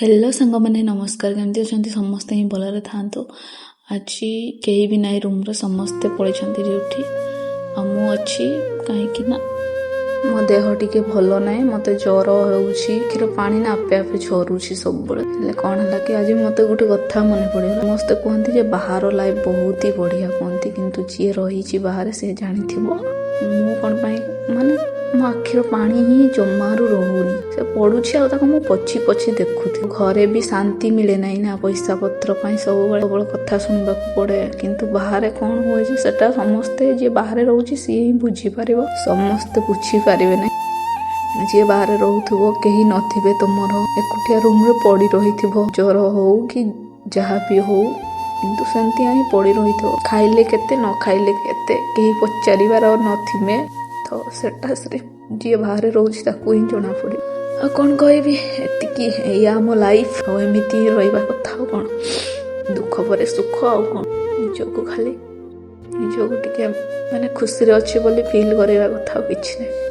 Hello ସାଙ୍ଗମାନେ, ନମସ୍କାର। କେମିତି ଅଛନ୍ତି? ସମସ୍ତେ ହିଁ ଭଲରେ ଥାଆନ୍ତୁ। ଆଜି କେହି ବି ନାହିଁ ରୁମ୍ରେ, ସମସ୍ତେ ପଳେଇଛନ୍ତି ଡ୍ୟୁଟି ଆଉ ମୁଁ ଅଛି, କାହିଁକି ନା ମୋ ଦେହ ଟିକେ ଭଲ ନାହିଁ। ମୋତେ ଜ୍ୱର ହେଉଛି। ଆଖିର ପାଣି ନା ଆପେ ଆପେ ଝରୁଛି ସବୁବେଳେ। ହେଲେ କ'ଣ ହେଲା କି ଆଜି ମୋତେ ଗୋଟେ କଥା ମନେ ପଡ଼ିଗଲା। ସମସ୍ତେ କୁହନ୍ତି ଯେ ବାହାର ଲାଇଫ୍ ବହୁତ ହି ବଢ଼ିଆ କୁହନ୍ତି, କିନ୍ତୁ ଯିଏ ରହିଛି ବାହାରେ ସେ ଜାଣିଥିବ। ମୁଁ କ'ଣ ପାଇଁ ମାନେ ମୋ ଆଖିର ପାଣି ହିଁ ଜମାରୁ ରହୁନି, ସେ ପଡୁଛି ଆଉ ତାକୁ ମୁଁ ପୋଛି ପୋଛି ଦେଖୁଥିଲି। ଘରେ ବି ଶାନ୍ତି ମିଳେ ନାହିଁ ନା, ପଇସା ପତ୍ର ପାଇଁ ସବୁବେଳେ ସବୁବେଳେ କଥା ଶୁଣିବାକୁ ପଡେ। କିନ୍ତୁ ବାହାରେ କ'ଣ ହୁଏ ଯେ ସେଟା ସମସ୍ତେ, ଯିଏ ବାହାରେ ରହୁଛି ସିଏ ହିଁ ବୁଝିପାରିବ, ସମସ୍ତେ ବୁଝିପାରିବେ ନାହିଁ। ଯିଏ ବାହାରେ ରହୁଥିବ, କେହି ନଥିବେ ତୁମର, ଏକୁଟିଆ ରୁମ୍ରେ ପଡ଼ି ରହିଥିବ, ଜ୍ୱର ହଉ କି ଯାହା ବି ହଉ, କିନ୍ତୁ ସେମିତି ହିଁ ପଡ଼ି ରହିଥିବ। ଖାଇଲେ କେତେ, ନ ଖାଇଲେ କେତେ, କେହି ପଚାରିବାର ନଥିବେ। ତ ସେଟା ସେ ଯିଏ ବାହାରେ ରହୁଛି ତାକୁ ହିଁ ଜଣାପଡ଼ିବ। ଆଉ କ'ଣ କହିବି, ଏତିକି, ଏଇଆ ଆମ ଲାଇଫ୍ ଆଉ ଏମିତି ହିଁ ରହିବା କଥା। ଆଉ କ'ଣ, ଦୁଃଖ ପରେ ସୁଖ, ଆଉ କ'ଣ। ନିଜକୁ ଖାଲି ନିଜକୁ ଟିକେ ମାନେ ଖୁସିରେ ଅଛି ବୋଲି ଫିଲ୍ କରିବା କଥା, ଆଉ କିଛି ନାହିଁ।